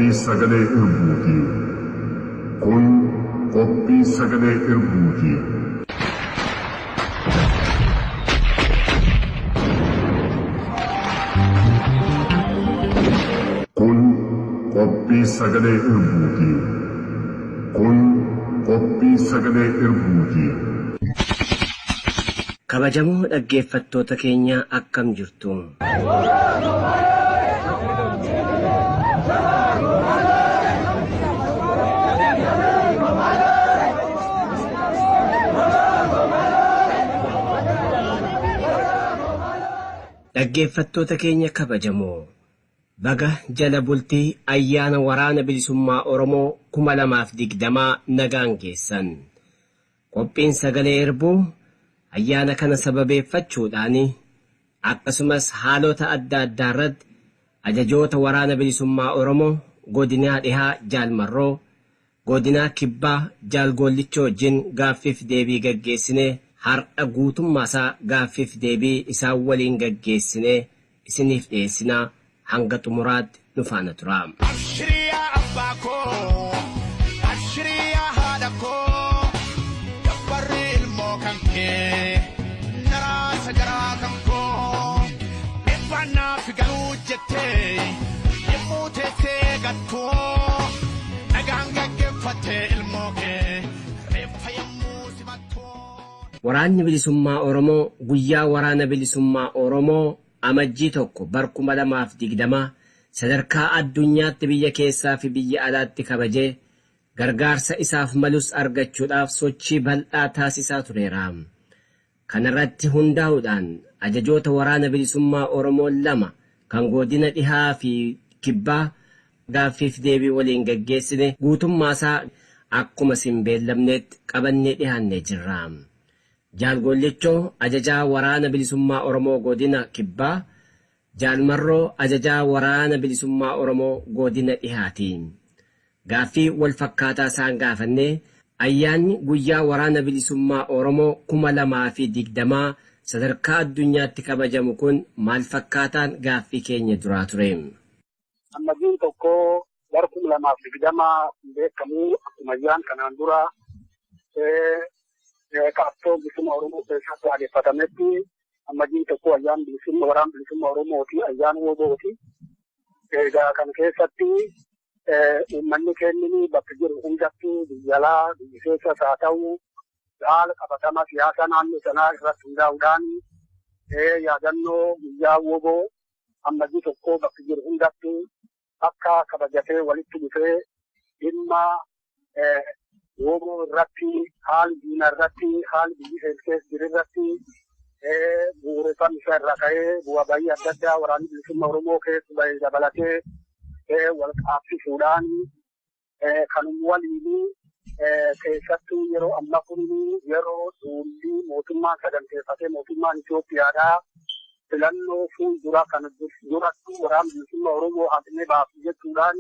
Qophii Sagalee Irbuuti. Kun qophii Sagalee Irbuuti. Kun qophii Sagalee Irbuuti. Kun qophii Sagalee Irbuuti. Kabajamoo dhaggeeffattoota keenya akkam jirtu? Dhaggeeffattoota keenya kabajamoo, baga jala bultii ayyaana Waraana Bilisummaa Oromoo 2020 nagaan geessan. Qophiin Sagalee Irbuu ayyaana kana sababeeffachuudhaan akkasumas haalota adda addaa irratti ajajoota Waraana Bilisummaa Oromoo Godinaa Dhihaa Jaal Marroo, Godinaa Kibbaa Jaal Goollichoo wajjin gaaffiif deebii gaggeessine har'a guutummaasaa gaaffiif deebii isaan waliin gaggeessine isiniif dhiyeessina hanga xumuraatti nu faana turaa. Abshirii yaa abbaa koo Abshirii yaa haadha koo Gabbarri ilmoo kan kee Naraasa garaa kan koo Eebbaan naaf galuu jettee Yommuu teessee gattuu Nagaan gaggeeffattee ilmoo kee Reeffa yommuu simattuu. Waraanni Bilisummaa Oromoo Guyyaa Waraana Bilisummaa Oromoo Amajjii 1 bar 2020 sadarkaa addunyaatti biyya keessaa fi biyya alaatti kabajee gargaarsa isaaf malus argachuudhaaf sochii bal'aa taasisaa tureera. Kanarratti hundaa'uudhaan ajajoota Waraana Bilisummaa Oromoo 2 kan Godina Dhihaa fi Kibbaa gaaffiif deebii waliin gaggeessine guutummaasaa akkuma isin beellamneetti qabannee dhihaannee jirra. Jaal Goollichoo ajajaa Waraana Bilisummaa Oromoo Godina Kibbaa, Jaal Marroo ajajaa Waraana Bilisummaa Oromoo Godina Dhihaati. Gaaffii wal fakkaataa isaan gaafannee ayyaanni guyyaa Waraana Bilisummaa Oromoo 2020 sadarkaa addunyaatti kabajamu kun maal fakkaataan gaaffii keenya duraa ture. Amajjiin 1 bara 2020 beekamu akkuma ayyaan kanaan dura qabsoo bilisummaa Oromoo keessatti aadeffatametti Amajjiin 1 ayyaan bilisummaa waraan bilisummaa Oromooti ayyaan WBOti. Egaa kan keessatti uummanni keenya bakka jiru hundatti biyya alaa biyya keessas haa ta'u haala qabatama siyaasa naannoo sanaa irratti hundaa'uudhaan yaadannoo guyyaa WBO Ammajjii 1 bakka jiru hundatti akka kabajatee walitti dhufee dhimma WBO irratti haala diina irratti haala biyyi keessa jiru irratti bu'uureffama isaa irraa ka'ee bu'aa bayii adda addaa waraanni bilisummaa Oromoo keessa bahe dabalatee wal qaabsisuudhaan kanuma waliin keessattuu yeroo ammaa kun yeroo duulli mootummaan saganteeffatee mootummaan Itoophiyaadhaa filannoo fuuldura kana duratti waraana bilisummaa Oromoo haqnee baasu jechuudhaan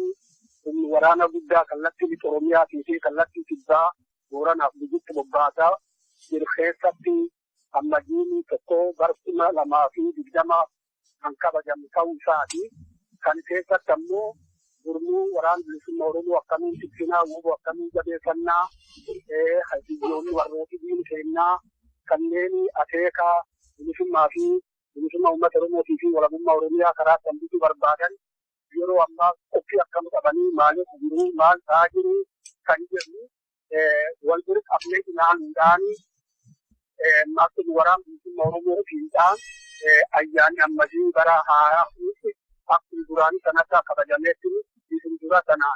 humni waraana guddaa kallattii lixa Oromiyaatii fi kallattii kibbaa Booranaaf Gujitti bobbaasaa jiru keessatti Ammajiin 1 bara 2020 kan kabajamu ta'uu isaati. Kan keessatti ammoo gurmuu waraana bilisummaa Oromoo akkamiin tiksinaa, wbo akkamiin jabeeffannaa, biyyoonni warrooti diin keennaa kanneen akeeka bilisummaa fi bilisummaa uummata Oromootii fi walabummaa Oromiyaa karaa hambisuu barbaadan yeroo ammaa qophii akkam qabanii maaliif jiru maal ta'aa jiru kan jedhu wal bira qabnee ilaaluudhaan akkuma waraana bilisummaa Oromoo fiixaan ayyaanni Ammajii bara haaraa akkuma duraanii sanatti akka kabajametti isin dura sana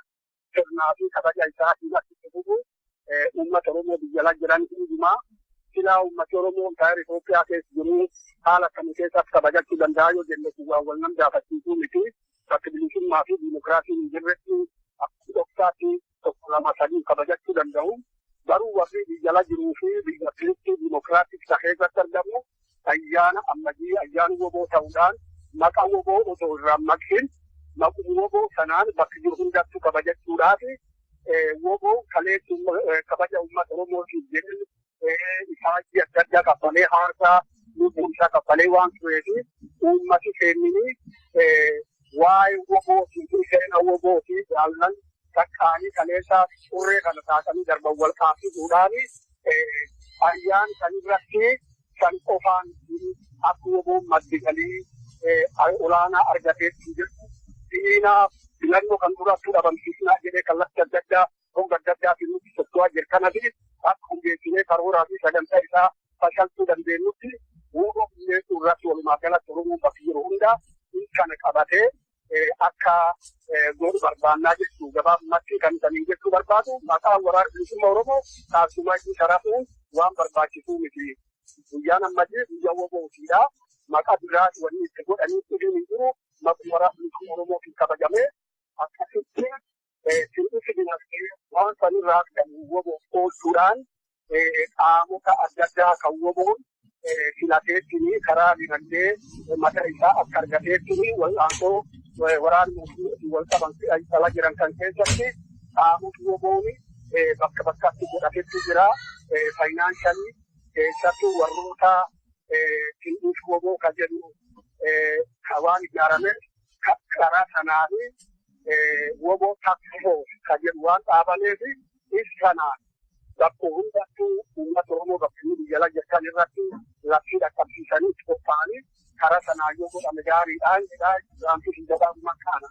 sirnaa fi kabaja isaatiin akka itti fufu uummata Oromoo biyya ala jiran hundumaa silaa uummati Oromoo impaayera Itoophiyaa keessa jiru haala akkamii keessatti kabajachuu danda'a yoo jenne kun waan wal nam gaafachiisuu miti. Bakki bilisummaa fi diimokiraasiin hin jirretti akkuma dhoksaatti tokko lama sadii kabajachuu danda'u. Garuu warri biyya ala jiruu fi biyya Filippii diimokiraatik isa keessatti argamu ayyaana Ammajii ayyaana wbo ta'uudhaan maqa wbo otoo irraa hin maqsin maquma wbo sanaan bakka jiru hundattuu kabajachuudhaaf wbo kaleessi kabaja uummata Oromootiif jedhee ifaajjii adda addaa kaffalee haarsaa lubbuu isaa kaffalee waan tureef uummati keenya Waa'ee wobootii fi seenaa wobootii jaallan takkaanii kaleessaa urree kana taasanii darban wal kaasisuudhaan ayyaan san irratti san qofaan akka woboon maddi galii olaanaa argateetti jirtu diinaaf filannoo kan durattuu dhabamsiisnaa jedhee kallattii adda addaa roga adda addaatiin nutti socho'aa jira. Kanaaf akka hundeessinee karooraa fi sagantaa isaa fashalsuu dandeenyutti wuudoo qilleensuu irratti walumaa galatti Oromoon bakka jiru hunda kana qabatee akka godhu barbaannaa jechuu gabaabumatti kan saniin jechuu barbaadu maqaan waraana bilisummaa Oromoo taasisumaa sharafuun waan barbaachisuu miti. Guyyaan ammayyi guyyaa wobootiidha. Maqaa biraati wanni itti godhanii dhibiin hin jiru. Maqaa waraana bilisummaa Oromootiin kabajamee akkasitti sirnichi dinagdee waan sanirraa kan woboof oolchuudhaan qaamota adda addaa kan woboon filateettiin karaa dinagdee mataa isaa akka argateettiin wal'aansoo waraana mootummaa wal qaban ala jiran kan keessatti qaamota woboon bakka bakkatti godhatetti jira. Faayinaanshalii keessattuu warroota tin'uuf woboo kan jedhu waan ijaarame karaa sanaan woboo taksifoo kan jedhu waan dhaabaneef isa bakka hundattuu uummata Oromoo bakka inni biyya ala jirtan irratti labsii dhaqqabsiisanii itti qophaa'anii karaa sanaan yoo godhame gaariidhaan jedhaa wanti hin gabaabummaa kana.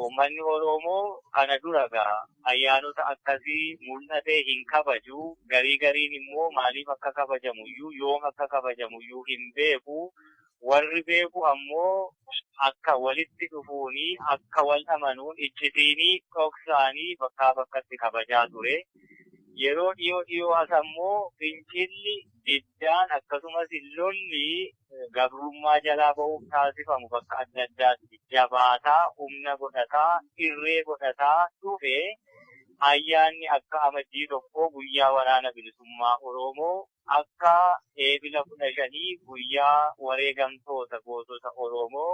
Uummanni Oromoo kana dura gaa ayyaanota akkasii mul'atee hin kabaju. Garii gariin immoo maaliif akka kabajamuyyuu yoom akka kabajamuyyuu hin beeku. Warri beeku ammoo akka walitti dhufuuni akka wal amanuun iccitiinii dhoksaanii bakkaa bakkatti kabajaa ture. Yeroo dhiyoo dhiyoo as ammoo fincilli diddaan akkasumas lolli gabrummaa jalaa ba'uuf taasifamu bakka adda addaatti jabaataa, humna godhataa, irree godhataa dhufe ayyaanni akka amajjii tokko guyyaa waraana bilisummaa Oromoo akka eebila 15 guyyaa wareegamtoota gootota Oromoo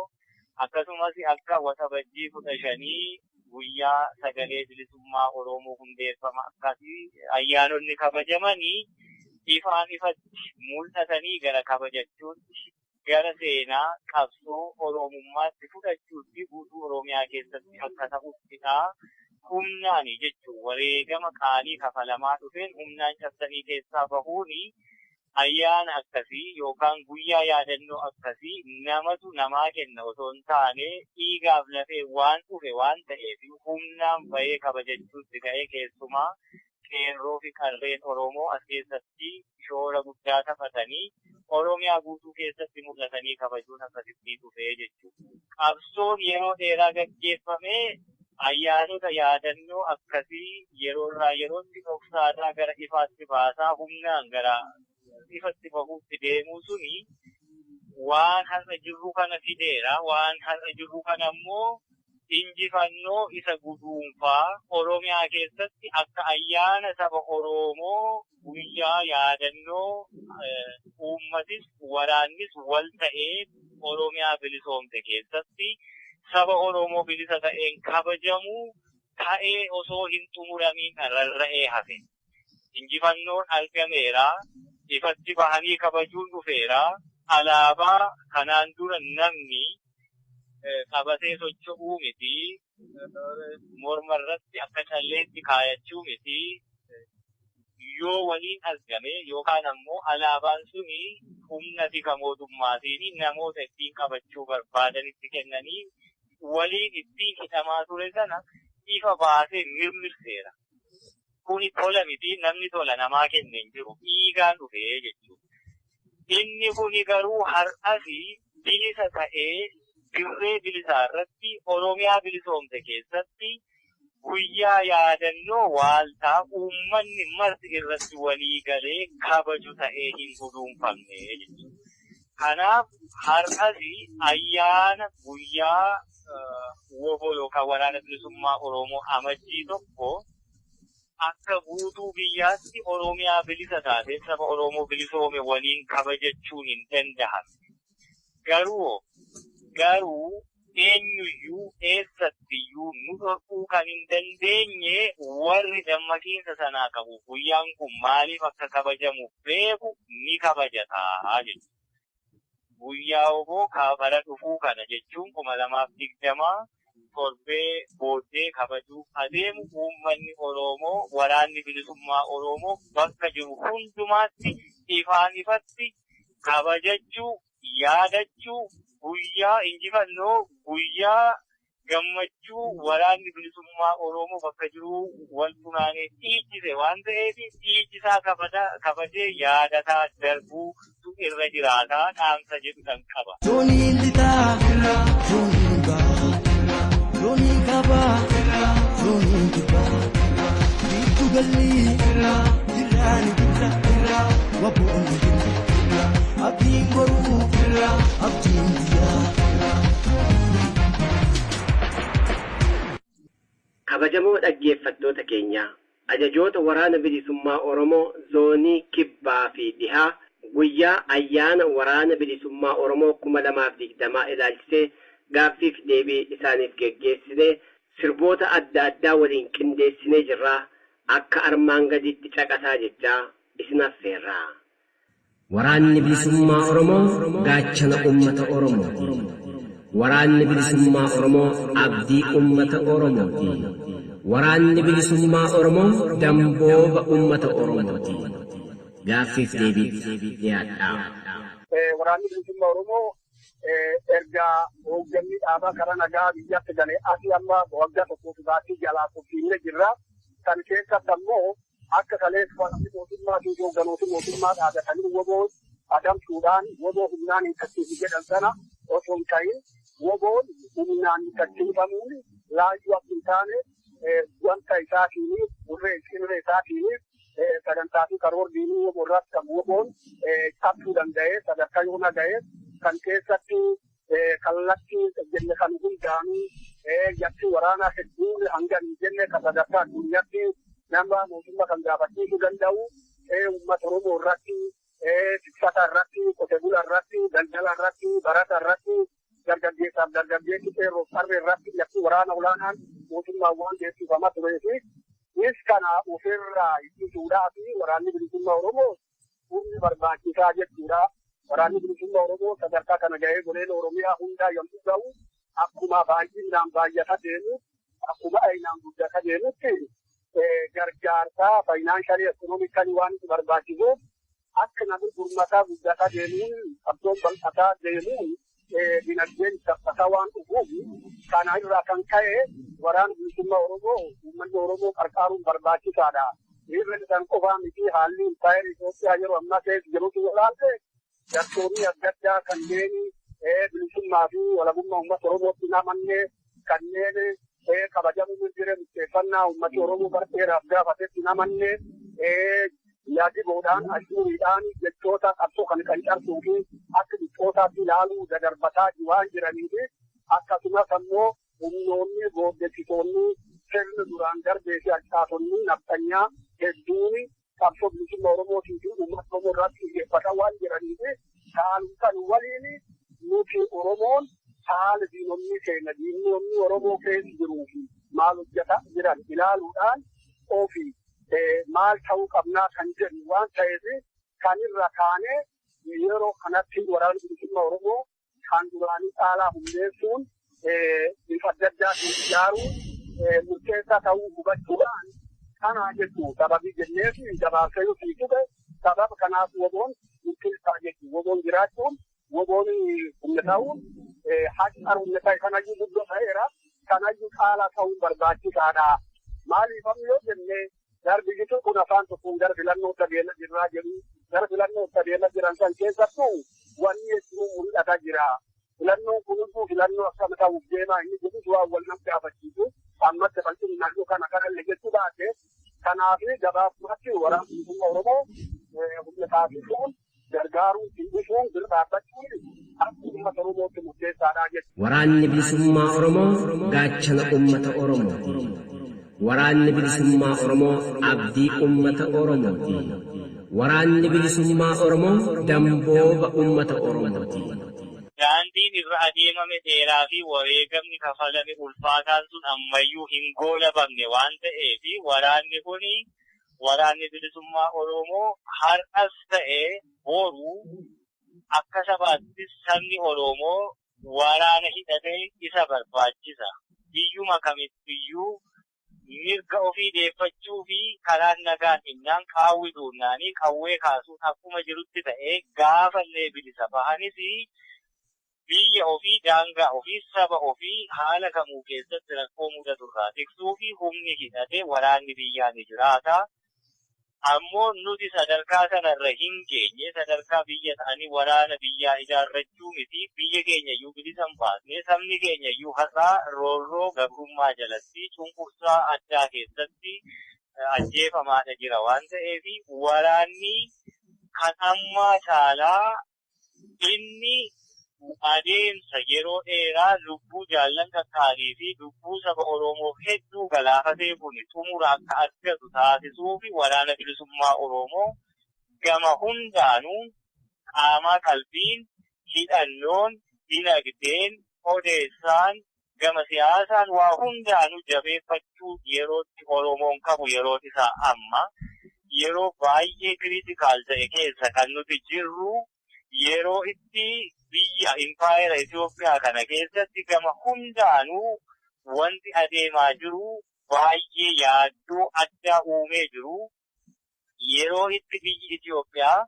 akkasumas akka waxabajjii 15 guyyaa sagalee bilisummaa Oromoo hundeeffama akkasii ayyaanonni kabajamanii ifaan ifatti mul'atanii gara kabajachuutti gara seenaa qabsoo Oromummaatti fudhachuutti guutuu Oromiyaa keessatti akka ta'uttidha. Humnaani jechuun wareegama qaalii kafalamaa dhufeen humnaan cabsanii keessaa bahuuni ayyaana akkasii yookaan guyyaa yaadannoo akkasii namatu namaa kenna osoo hin taane dhiigaaf lafee waan dhufe waan ta'eef humnaan bahee kabajachuutti ka'ee keessumaa qeerroo fi qarreen Oromoo as keessatti shoora guddaa taphatanii Oromiyaa guutuu keessatti mul'atanii kabajuun akkasitti dhufee jechuudha. Qabsoon yeroo dheeraa gaggeeffamee ayyaanota yaadannoo akkasii yeroo irraa yerootti dhoksaadhaa gara ifaatti baasaa humnaan gara ifatti bahuutti deemuu suni waan har'a jirru kana fideera. Waan har'a jirru kana immoo injifannoo isa guduunfaa Oromiyaa keessatti akka ayyaana saba Oromoo guyyaa yaadannoo uummatis waraannis wal ta'ee Oromiyaa bilisoomte keessatti saba Oromoo bilisa ta'een kabajamu ta'ee osoo hin xumuramiin rarra'ee hafe. Injifannoon argameera. Ifatti bahanii kabajuun dhufeera. Alaabaa kanaan dura namni qabatee socho'uu miti. Morma irratti akka calleetti kaayachuu miti. Yoo waliin argame yookaan ammoo alaabaan suni humna tika mootummaatiin namoota ittiin qabachuu barbaadanitti kennanii waliin ittiin hidhamaa ture sana ifa baasee mirmirseera. Kuni tola miti namni tola namaa kenne hin jiru dhiigaan dhufee jechuudha. Inni kuni garuu har'as bilisa ta'ee dirree bilisaa irratti Oromiyaa bilisoomte keessatti guyyaa yaadannoo waaltaa uummanni marti irratti walii galee kabaju ta'ee hin guduunfamne jechuudha. Kanaaf har'as ayyaana guyyaa woboo yookaan waraana bilisummaa Oromoo amajjii tokko akka guutuu biyyaatti Oromiyaa bilisa taate saba Oromoo bilisoome waliin kabajachuun hin danda'amne. Garuu eenyuyyuu eessattiyyuu nu dhorkuu kan hin dandeenye warri dammaqiinsa sanaa qabu guyyaan kun maaliif akka kabajamu beeku ni kabajataa jechuudha. Guyyaa WBO bara dhufuu kana jechuun 2020 torbee booddee kabajuuf adeemu uummanni Oromoo waraanni bilisummaa Oromoo bakka jiru hundumaatti ifaan ifatti kabajachuu, yaadachuu, guyyaa injifannoo, guyyaa gammachuu waraanni bilisummaa Oromoo bakka jiru wal funaanee dhiichise waan ta'eef dhiichisaa kabajee yaadataa darbuutu irra jiraataa dhaamsa jedhu kan qaba. Zooniin lixaa, zooniin bahaa, zooniin kaabaa, zooniin kibbaa, giddu galli jirraa ni jirra, waboon ni jira, abdiin boruu, abdiin biyyaa. Kabajamoo dhaggeeffattoota keenyaa, ajajoota Waraana Bilisummaa Oromoo Zoonii Kibbaa fi Dhihaa guyyaa ayyaana Waraana Bilisummaa Oromoo 2020 ilaalchisee gaaffiif deebii isaaniif geggeessine sirboota adda addaa waliin qindeessinee jirra, akka armaan gadiitti caqasaa jechaa isin affeerra. Waraanni Bilisummaa Oromoo gaachana uummata Oromooti. Waraanni Bilisummaa Oromoo abdii uummata Oromooti. Waraanni Bilisummaa Oromoo dambooba uummata Oromooti. Gaaffiif deebiitti dhiyaadhaa. Waraanni Bilisummaa Oromoo erga hoogganni dhaabaa karaa nagaa biyyatti galee asii amma waggaa tokkoo fi baatii jalaa qophiinee jirra. Kan keessatti ammoo akka kaleessa warri mootummaa fi hoogganooti mootummaa dhaabatanii WBO adamsuudhaan WBO humnaan hiikkachiisu jedhan sana osoo hin ta'in WBOn humnaan hiikkachiifamuun laayyuu akka hin taane wanta isaatiin urree irree isaatiin sagantaa fi karoorri WBO irratti kan WBOn cabsuu danda'ee sadarkaa yoona ga'ee kan keessatti kallattii jenne kan hundaanuu yakki waraanaa hedduun hanga hin jenne kan sadarkaa addunyaatti nama mootummaa kan gaafachiisuu danda'u uummata Oromoo irratti, tiksata irratti, qote bulaa irratti, daldala irratti, barata irratti, dargaggeessaaf dargaggeessi, qeerroof qarree irratti yakki waraana olaanaan mootummaan waan geessifamaa turee fi is kana ofirraa ittisuudhaa fi waraanni bilisummaa Oromoo humni barbaachisaa jechuudha. Waraanni bilisummaa Oromoo sadarkaa kana ga'ee goleen Oromiyaa hundaa yommuu ga'u akkuma baay'inaan baay'ata deemu akkuma ayinaan guddata deemutti gargaarsaa financially, economically waan barbaachisuuf akka namni gurmataa guddataa deemuun qabsoon bal'ataa deemuun dinagdeen saffataa waan dhufuuf kana irraa kan ka'e waraana bilisummaa Oromoo uummanni Oromoo qarqaaruun barbaachisaadha. Irra isaan qofaa miti, haalli impaayera Itoophiyaa yeroo ammaa keessa jirutu ilaalte gartoonni adda addaa kanneen bilisummaa fi walabummaa uummata Oromootti hin amanne, kanneen kabajamuu mirga murteeffannaa uummati Oromoo bara dheeraaf gaafatetti hin amanne, yaadiboodhaan ashuuriidhaan jechoota qabsoo kan qancarsuu fi akka dhiphootaatti ilaaluu dadarbataa waan jiranii fi akkasumas ammoo humnoonni booddessitoonni sirni duraan darbee fi harcaatonni nafxanyaa hedduun qabsoo bilisummaa Oromootii fi uummata Oromoo irratti xiyyeeffataa waan jiranii fi kan waliin nuti Oromoon haala diinonni keenya, diinonni Oromoo keessa jiruu fi maal hojjetaa jiran ilaaluudhaan ofii maal ta'uu qabnaa kan jedhu waan ta'eef kan irra kaanee yeroo kanatti waraana bilisummaa Oromoo kan duraanii caalaa humneessuun bifa adda addaatiin ijaaruun murteessaa ta'uu hubachuudhaan kana jechuun sababii jenneef gabaabsee yoo tuqe sababa kanaaf WBOn murteessaa jechuun WBOn jiraachuun, WBOn humna ta'uun haqa humna ta'e kanayyuu guddoo ta'eera, kanayyuu caalaa ta'uun barbaachisaadha. Maaliif amma yoo jenne darbi kun afaan tokkoon gara filannootti adeemaa jirraa jedhu, gara filannootti adeemaa jiran san keessattuu wanni hedduun mul'ataa jira. Filannoon kun hunduu filannoo akkam ta'uuf deemaa inni jedhus waan wal nama gaafachiisu ammatti bal'inaan yoo kana kanallee jechuu baate, kanaaf gabaabumatti waraana bilisummaa Oromoo humna taasisuun, gargaaruun, tinnisuun, bira dhaabbachuun akka uummata Oromootti murteessaadha jechuudha. Waraanni Bilisummaa Oromoo gaachana uummata Oromooti. Waraanni Bilisummaa Oromoo abdii uummata Oromooti. Waraanni Bilisummaa Oromoo dambooba uummata Oromooti. Daandiin irra adeemame dheeraa fi wareegamni kafalame ulfaataan sun ammayyuu hin goolabamne waan ta'eef waraanni kun, waraanni bilisummaa Oromoo, har'as ta'e boru Akka sabaattis sabni Oromoo waraana hidhatee isa barbaachisa. Biyyuma kamittiyyuu mirga ofii deeffachuu fi karaan nagaan innaan qaawwi duunnaanii qawwee kaasuun akkuma jirutti ta'ee gaafallee bilisa bahanis biyya ofii, daangaa ofii, saba ofii haala kamuu keessatti rakkoo mudaturraa tiksuu fi humni hidhatee waraanni biyyaa ni jiraata. Ammoo nuti sadarkaa sanarra hin geenye, sadarkaa biyya ta'anii waraana biyyaa ijaarrachuu miti, biyya keenya iyyuu bilisa hin baasne, sabni keenya iyyuu har'aa roorroo gabrummaa jalatti cunqursaa addaa keessatti ajjeefamaadha jira waan ta'eef waraanni kan ammaa caalaa inni adeemsa yeroo dheeraa lubbuu jaallan qaqqaalii fi lubbuu saba Oromoo hedduu galaafatee kun xumura akka argatu taasisuu fi waraana bilisummaa Oromoo gama hundaanuu qaamaa qalbiin, hidhannoon, dinagdeen, odeessaan, gama siyaasaan waa hundaanuu jabeeffachuu yerootti Oromoon qabu yeroon isaa amma yeroo baay'ee critical ta'e keessa kan nuti jirru yeroo itti biyya impaayera Itoophiyaa kana keessatti gama hundaanuu wanti adeemaa jiru baay'ee yaaddoo addaa uumee jiru. Yeroo itti biyyi Itoophiyaa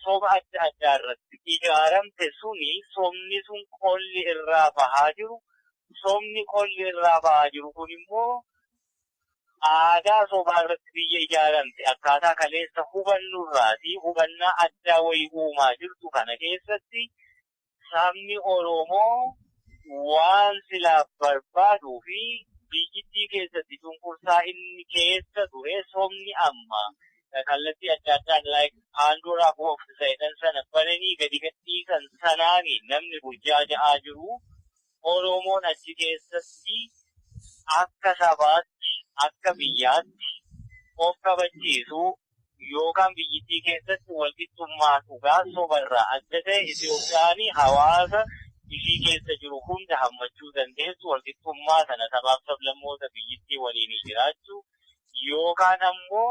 soba adda addaa irratti ijaaramte suni sobni sun qolli irraa bahaa jiru. Sobni qolli irraa bahaa jiru kun immoo aadaa sobaa irratti biyya ijaaramte akkaataa kaleessa hubannurraatii hubannaa addaa wayii uumaa jirtu kana keessatti sabni Oromoo waan silaaf barbaaduu fi biyyittii keessatti cunqursaa inni keessa ture sobni amma kallattii adda addaan like Pandora box jedhan sana bananii gadi gadhiisan sanaani namni burjaaja'aa jiru. Oromoon achi keessatti akka sabaatti, akka biyyaatti of kabachiisuu yookaan biyyittii keessatti walqixxummaa dhugaa sobarraa adda ta'e Itoophiyaan hawaasa ishii keessa jiru hunda hammachuu dandeessu walqixxummaa sana sabaaf sablammoota biyyittii waliin jiraachuu yookaan ammoo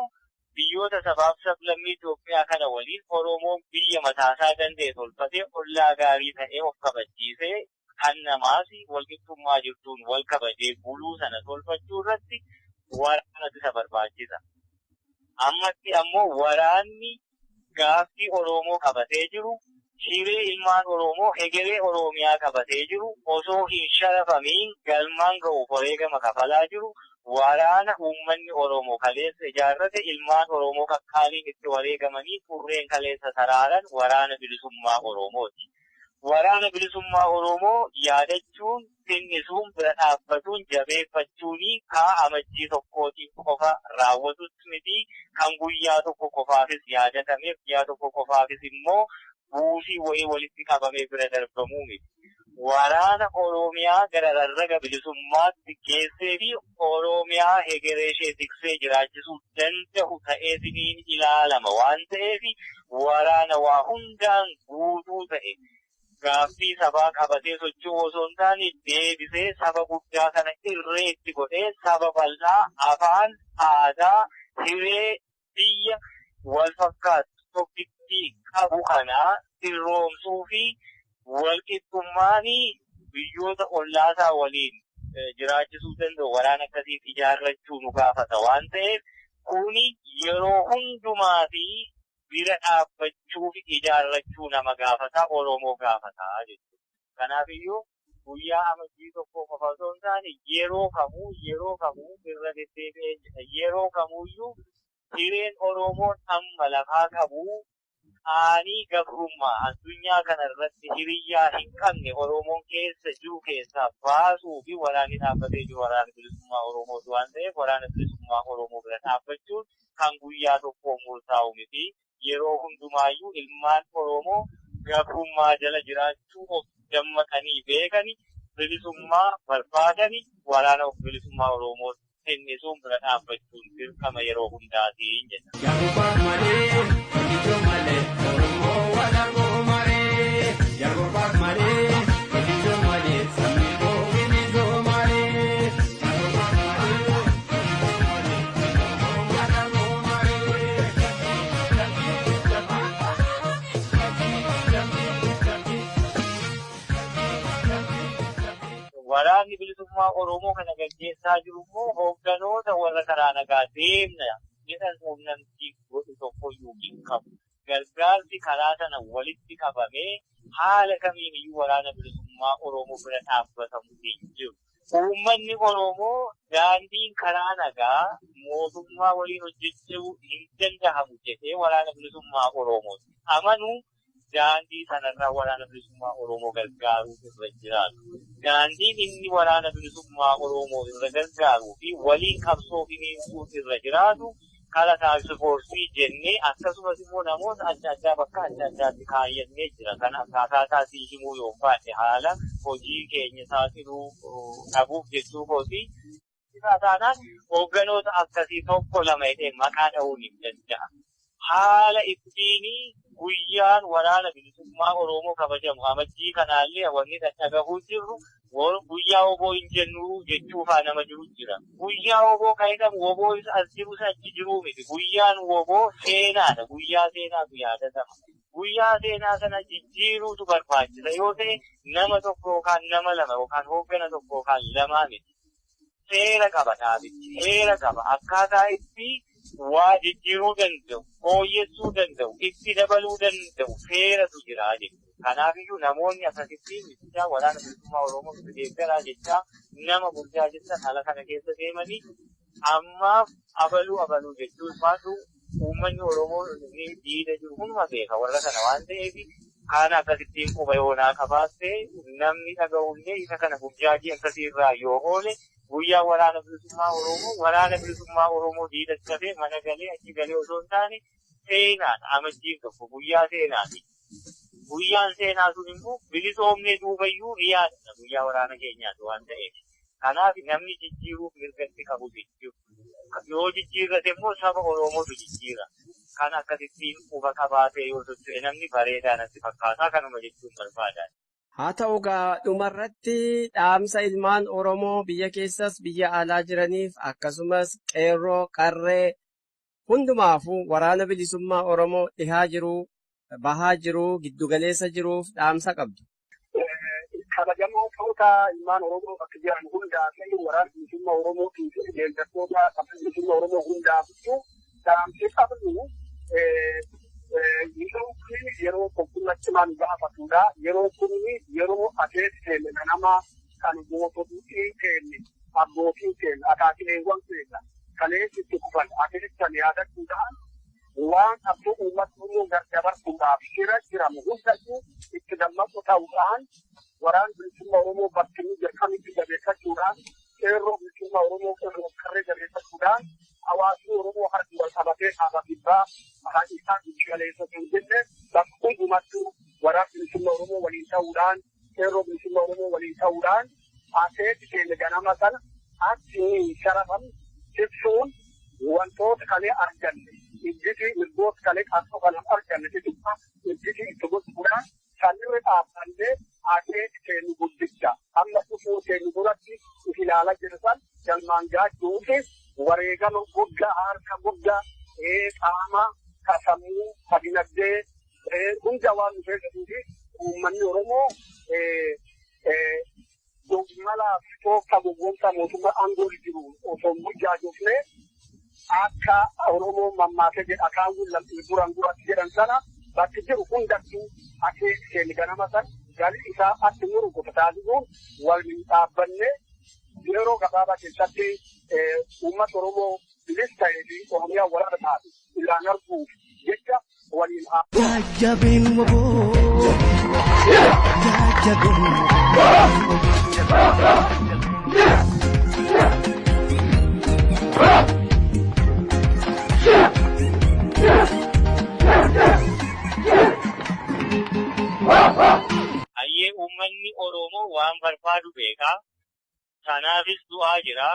biyyoota sabaaf sablammii Itoophiyaa kana waliin Oromoon biyya mataasaa danda'e tolfatee ollaa gaarii ta'ee of kabachiisee kan namaas walqixxummaa jirtuun wal kabajee buluu sana tolfachuu irratti waraanatu isa barbaachisa. Ammatti ammoo waraanni gaaffii Oromoo qabatee jiru, hiree ilmaan Oromoo hegeree Oromiyaa qabatee jiru, osoo hin sharafamiin galmaan ga'uuf wareegama kafalaa jiru, waraana uummanni Oromoo kaleessa ijaarrate ilmaan Oromoo qaqqaaliin itti wareegamanii xurreen kaleessa saraaran waraana bilisummaa Oromooti. Waraana bilisummaa Oromoo yaadachuun, tinnisuun, bira dhaabbatuun, jabeeffachuun kaa amajjii tokkootiin qofa raawwatus miti kan guyyaa tokko qofaafis yaadatamee guyyaa tokko qofaafis immoo buusii wayii walitti qabamee bira darbamuu miti. Waraana Oromiyaa gara rarraga bilisummaatti geessee fi Oromiyaa hegeree ishee tiksee jiraachisuu danda'u ta'eetiniin ilaalama waan ta'eef waraana waa hundaan guutuu ta'e gaaffii sabaa qabatee socho'u osoo hin taane deebisee saba guddaa kana irree itti godhee saba bal'aa afaan, aadaa, hiree biyya wal fakkaatu tokkitti qabu kana sirroomsuu fi walqixxummaan biyyoota ollaasaa waliin jiraachisuu danda'u waraana akkasiif ijaarrachuu nu gaafata waan ta'eef kuni yeroo hundumaa fi bira dhaabbachuu fi ijaarrachuu nama gaafata, Oromoo gaafata jechuudha. Kanaafiyyuu guyyaa amajjii tokko qofa osoo hin taane yeroo kamuu irra deddeebi'ee jedha. Yeroo kamuuyyuu hireen Oromoon amma lafaa qabu qaanii gabrummaa addunyaa kana irratti hiriyyaa hin qabne Oromoon keessa jiru keessaa baasuu fi waraanni dhaabbatee jiru waraana bilisummaa Oromooti waan ta'eef waraana bilisummaa Oromoo bira dhaabbachuun kan guyyaa tokkoon murtaa'u miti. Yeroo hundumaayyuu ilmaan Oromoo gabrummaa jala jiraachuu of dammaqanii beekani bilisummaa barbaadani waraana of bilisummaa Oromoo tinnisuun bira dhaabbachuun dirqama yeroo hundaatiin jedha. Jarubaaf malee, ijoo malee, Oromoo walakoo malee. Jarubaaf malee, ijoo malee, sabni koo bilisoo malee. Jarubaaf malee, ijoo malee, Oromoo walakoo malee. bilisummaa Oromoo kana gaggeessaa jiru immoo hoogganoota warra karaa nagaa deemna jedhan quunnamtii godhu tokkoyyuu hin qabu. Gargaarsi karaa sana walitti qabamee haala kamiin iyyuu waraana bilisummaa Oromoo bira dhaabbatamu hin jiru. Uummanni Oromoo daandiin karaa nagaa mootummaa waliin hojjechuu hin danda'amu jedhee waraana bilisummaa Oromoo amanu daandii sanarraa waraana bilisummaa Oromoo gargaaruu irra jiraatu. Daandiin inni waraana bilisummaa Oromoo irra gargaaruu fi waliin qabsoo finiinsuu irra jiraatu kala taaksifoorsii jennee akkasumas immoo namoota adda addaa bakka adda addaatti kaayyannee jira. Kan akkaataa taasii himuu yoo baate haala hojii keenya saaxiluu dhabuuf jechuu kooti. Isaa taanaan hoogganoota akkasii tokko lama jedhee maqaa dha'uun hin danda'a. Haala ittiin guyyaan waraana bilisummaa Oromoo kabajamu amajjii kanaallee wanni dhagahuu jirru guyyaa oboo hin jennu jechuufaa nama jiru jira. Guyyaa oboo kan jedhamu oboo as jiru achi jiruu miti. Guyyaan oboo seenaadha. Guyyaa seenaatu yaadatama. Guyyaa seenaa sana jijjiiruutu barbaachisa yoo ta'e nama tokko yookaan nama lama yookaan hooggana tokko yookaan lamaa miti. Seera qaba dhaabichi. Seera qaba. Akkaataa itti waa jijjiiruu danda'u, fooyyessuu danda'u, itti dabaluu danda'u seeratu jira jechuudha. Kanaafiyyuu namoonni akkasitti miidhaa waraana bilisummaa Oromoo deeggaraa jechaa nama guddaa jecha haala kana keessa deemanii ammaaf abaluu abaluu jechuun baatu uummanni Oromoo ni diida jiru hunduma beeka warra kana waan ta'eef haala akkasittiin quba yoonaa qabaatte namni dhaga'ullee isa kana burjaajii akkasiirraa yoo oole guyyaa waraana bilisummaa Oromoo waraana bilisummaa Oromoo diidatti hafee mana galee achi galee osoo hin taane seenaadha amajjiin tokko guyyaa seenaati. Guyyaan seenaa sun immoo bilisoomnee duubayyuu ni yaadata guyyaa waraana keenyaati waan ta'eef. Kanaaf namni jijjiiruuf mirgatti qabu jijjiiru. Yoo jijjiirrate immoo saba Oromootu jijjiira. Kan akkasittiin quba qabaatee yoo socho'e namni bareedaa natti fakkaataa kanuma jechuun barbaada. Haa ta'u egaa dhumarratti dhaamsa ilmaan Oromoo biyya keessas biyya alaa jiraniif akkasumas qeerroo qarree hundumaafuu waraana bilisummaa Oromoo dhihaa jiruu, bahaa jiruu, giddugaleessa jiruuf dhaamsa qabdu. Kabajamoo ta'oota ilmaan Oromoo bakka jiran hundaa fi waraana bilisummaa Oromootii fi deeggartoota bilisummaa Oromoo hundaafuu dhaamsi qabnu yeroo kun yeroo tokkummaa cimaan gaafatudha. Yeroo kun yeroo ateeti keenya ganama kan goototii keenya abbootiin keenya akaakileewwan keenya kaleessi itti kufan ateetichan yaadachuudhaan waan qabsoo uummata Oromoo gardabarsuudhaaf shira jiramu hundayyuu itti dammaqu ta'uudhaan waraana bilisummaa Oromoo bakki inni jalqabitti jabeeffachuudhaan qeerroo bilisummaa Oromoo qeerroo qarree jabeeffachuudhaan hawaasni Oromoo harki wal qabatee dhaaba kibbaa maqaa isaa galeessa kan jenne bakka hundumattuu waraana bilisummaa Oromoo waliin ta'uudhaan qeerroo bilisummaa Oromoo waliin ta'uudhaan ateeti keenya ganama sana akka inni sharafamne ibsuun wantoota kalee arganne ijjiti mirgoota kalee qabsoo kana arganne xixiqqaa ijjiti itti gochuudhaan sanirra dhaabbannee ateeti keenya guddicha amma dhufuu keenya duratti if ilaalaa jiru san galmaan gaachuufi wareegama guddaa harka guddaa qaama ka sammuu ka dinagdee hunda waan nu keessattuu uummanni Oromoo dogmalaaf toofta gowwoomsaa mootummaa aangoo jiru osoo hin burjaajofne akka Oromoo mammaakee jedha akaawwiin lamxii duraan duratti jedhan sana bakki jiru hundattuu akeeki keenya ganama san galii isaa atti muru gosa taasisuun waliin dhaabbannee yeroo gabaabaa keessatti uummata Oromoo bilis ta'ee fi Oromiyaa walaaba taate ilaan arguuf jecha waliin haa. Jajjabeen waboo jajjabeen Hayyee uummanni Oromoo waan barbaadu beekaa. Sanaafis du'aa jira.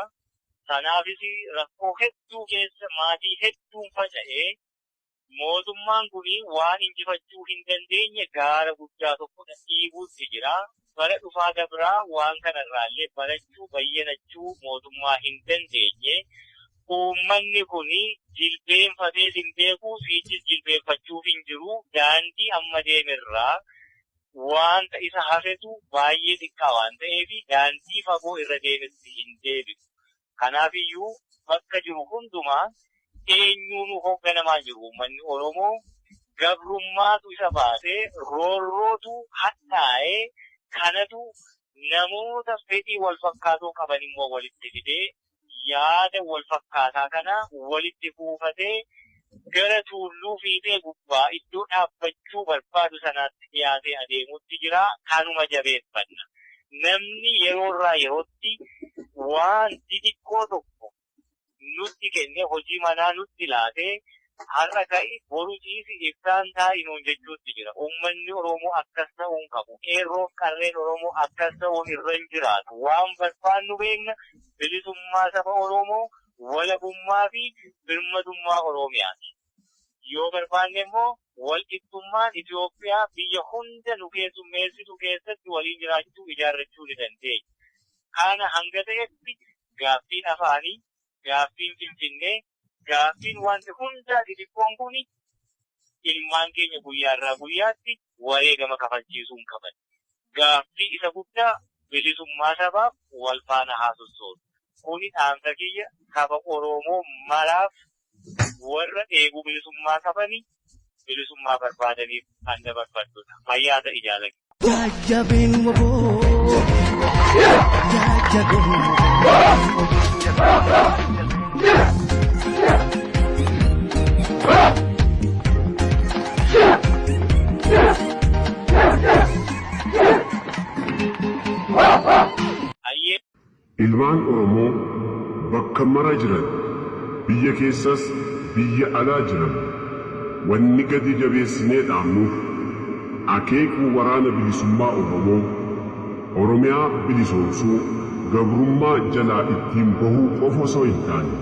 Sanaafis rakkoo hedduu keessa maatii hedduun faca'ee mootummaan kun waan injifachuu hin dandeenye gaara guddaa tokkodha dhiibuutti jira. Bara dhufaa dabraa waan kanarraallee barachuu bayyanachuu mootummaa hin dandeenye. Uummanni kun jilbeenfatee hin beeku, fiichis jilbeenfachuuf hin jiru. Daandii amma deemerraa Wanta isa hafetu baay'ee xiqqaa waan ta'eef daandii fagoo irra deemetti hin deebi'u. Kanaafiyyuu bakka jiru hundumaa eenyuun hoogganamaa jiru uummanni Oromoo gabrummaatu isa baasee roorrootu hadhaa'ee kanatu namoota fedhii wal fakkaatoo qaban immoo walitti fidee yaada wal fakkaataa kana walitti kuufatee gara tuulluu fiixee gubbaa iddoo dhaabbachuu barbaadu sanaatti dhiyaatee adeemutti jira. Kanuma jabeeffanna. Namni yeroorraa yerootti waan xixiqqoo tokko nutti kennee hojii manaa nutti laatee har'a ka'i boru ciisi ibsaan taa'i nuun jechuutti jira. Uummanni Oromoo akkas ta'uu hin qabu. Qeerroof qarreen Oromoo akkas ta'uun irra hin jiraatu. Waan barbaannu beekna bilisummaa saba Oromoo walabummaa fi birmadummaa Oromiyaati. Yoo barbaanne immoo walqixxummaan Itoophiyaa biyya hunda nu keessummeessitu keessatti waliin jiraachuu ijaarrachuu ni dandeenya. Kana hanga ta'etti gaaffiin afaanii, gaaffiin Finfinnee, gaaffiin wanti hundaa xixiqqoon kun ilmaan keenya guyyaarraa guyyaatti wareegama kafalchiisuu hin qaban. Gaaffii isa guddaa bilisummaa sabaaf wal faana haa sossootu. Kuni dhaamsa kiyya saba Oromoo maraaf warra dheebuu bilisummaa qabani bilisummaa barbaadaniif kan dabarfadhudha. Fayyaa ta'i jaalladha. Jajjabeen waboo. Jajjabeen waboo. Ayyee. Ilmaan Oromoo bakka mara jiran biyya keessas biyya alaa jiran wanni gadi jabeessinee dhaamnuuf akeekni waraana bilisummaa Oromoo Oromiyaa bilisoomsuu gabrummaa jalaa ittiin bahuu qofa osoo hin taane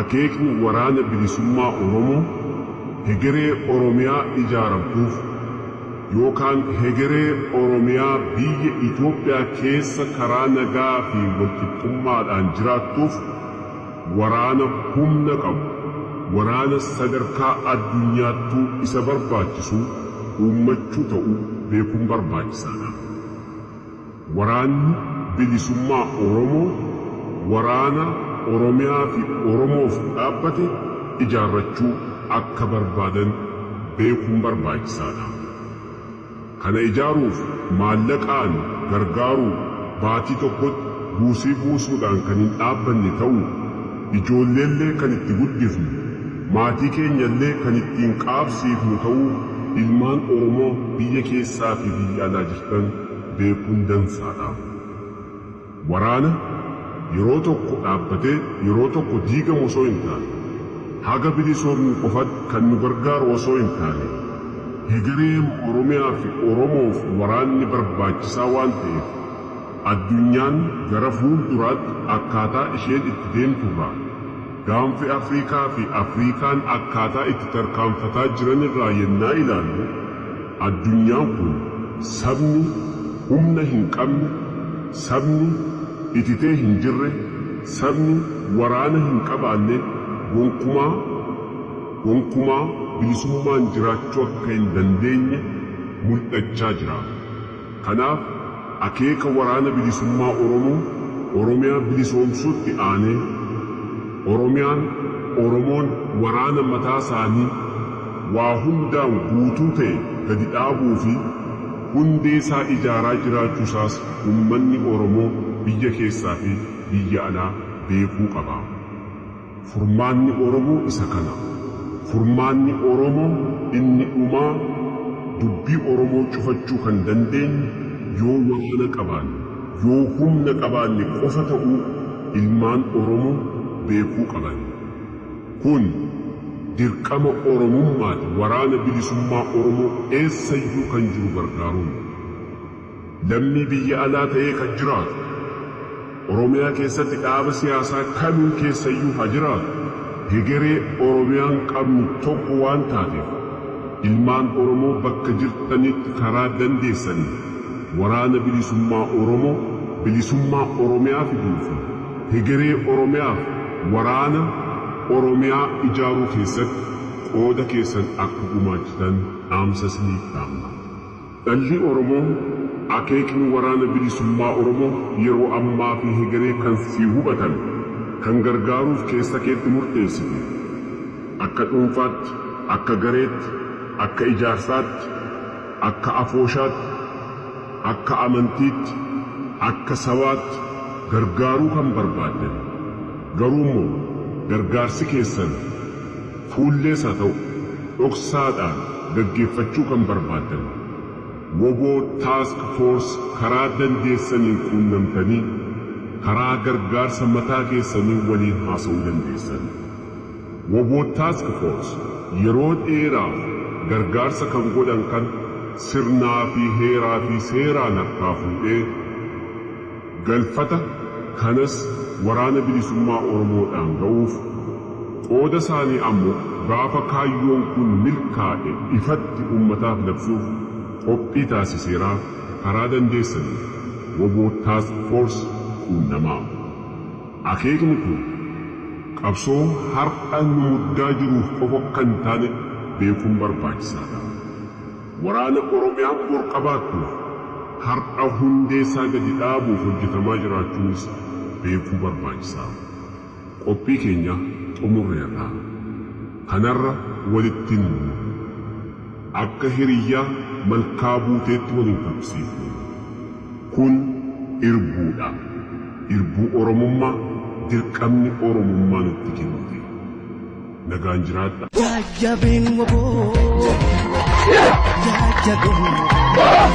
akeekni waraana bilisummaa Oromoo hegeree Oromiyaa ijaaramtuuf yookaan hegeree Oromiyaa biyya Itoophiyaa keessa karaa nagaa fi walqixxummaadhaan jiraattuuf waraana humna qabu, waraana sadarkaa addunyaattuu isa barbaachisu uummachuu ta'uu beekuun barbaachisaadha. Waraanni bilisummaa Oromoo waraana Oromiyaa fi Oromoof dhaabbate ijaarrachuu akka barbaadan beekuun barbaachisaadha. Kana ijaaruuf maallaqaan gargaaruu baatii tokkotti buusii buusuudhaan kan hin dhaabbanne ta'uu ijoolleellee kan itti guddifnu maatii keenyallee kan ittiin qaabsiifnu ta'uu ilmaan Oromoo biyya keessaa fi biyya alaa jirtan beekuun dansaadha. Waraana yeroo tokko dhaabbatee yeroo tokko diigamu osoo hin taane haga bilisoomnu qofatti kan nu gargaaru osoo hin taane hegeree Oromiyaa fi Oromoof waraanni barbaachisaa waan ta'eef addunyaan gara fuulduraatti akkaataa isheen itti deemturraa gaanfi Afriikaa fi Afriikaan akkaataa itti tarkaanfataa jiran irraa yennaa ilaallu addunyaan kun sabni humna hin qabne, sabni ititee hin jirre, sabni waraana hin qabaanne gonkumaa gonkumaa bilisummaan jiraachuu akka hin dandeenye mul'achaa jira. Kanaaf akeeka waraana bilisummaa Oromoo Oromiyaa bilisoomsuutti aanee Oromiyaan Oromoon waraana mataa isaanii waa hundaan guutuu ta'e gadi dhaabuu fi hundee isaa ijaaraa jiraachuusaas uummanni Oromoo biyya keessaa fi biyya alaa beekuu qaba. Furmaanni Oromoo isa kana. Furmaanni Oromoo inni dhumaa dubbii Oromoo cufachuu kan dandeenyu yoo waraana qabaanne, yoo humna qabaanne qofa ta'uu ilmaan Oromoo beekuu qaban. Kun dirqama Oromummaati waraana bilisummaa Oromoo eessayyuu kan jiru gargaaruun. Lammii biyya alaa ta'ee kan jiraatu, Oromiyaa keessatti dhaaba siyaasaa kamiin keessayyuu haa jiraatu, hegeree Oromiyaan qabnu tokko waan taateef ilmaan Oromoo bakka jirtanitti karaa dandeessaniin waraana bilisummaa Oromoo bilisummaa Oromiyaa fiduu fi hegeree Oromiyaaf waraana Oromiyaa ijaaruu keessatti qooda keessan akka gumaachitan dhaamsa isiniif dhaamna. Dhalli Oromoo akeekni waraana bilisummaa Oromoo yeroo ammaa fi hegeree kan sii hubatan kan gargaaruuf keessa keetti murteessite akka dhuunfaatti, akka gareetti, akka ijaarsaatti, akka afooshaatti, akka amantiitti, akka sabaatti gargaaruu kan barbaaddan garuu immoo gargaarsi keessan fuullees haa ta'u dhoksaadhaan gaggeeffachuu kan barbaaddan wbo Task Force karaa dandeessaniin quunnamtanii karaa gargaarsa mataa keessanii waliin haasa'uu dandeessan. Wbo Task Force yeroo dheeraaf gargaarsa kan godhan kan sirnaa fi heeraa fi seeraan harkaa fuudhee galfata kanas waraana bilisummaa Oromoodhaan ga'uuf qooda isaanii ammoo gaafa kaayyoon kun milkaa'e ifatti uummataaf labsuuf qophii taasiseeraa karaa dandeessaniin wbo Task Force quunnamaa. Akeekni kun qabsoo har'a nu muddaa jiruuf qofa akka hin taane beekuun barbaachisaadha. Waraana Oromiyaan bor qabaattuuf har'a hundee isaa gadi dhaabuuf hojjetamaa jiraachuunis beekuu barbaachisa. Qophii keenya xumurreerra. Kanarra walitti hin Akka hiriyyaa malkaa buuteetti wal hin qabsiifnu. Kun irbuudha. Irbuu Oromummaa dirqamni Oromummaa nutti kennite. Nagaan jiraadhaa. Jajjabeen waboo. Jajjabeen waboo.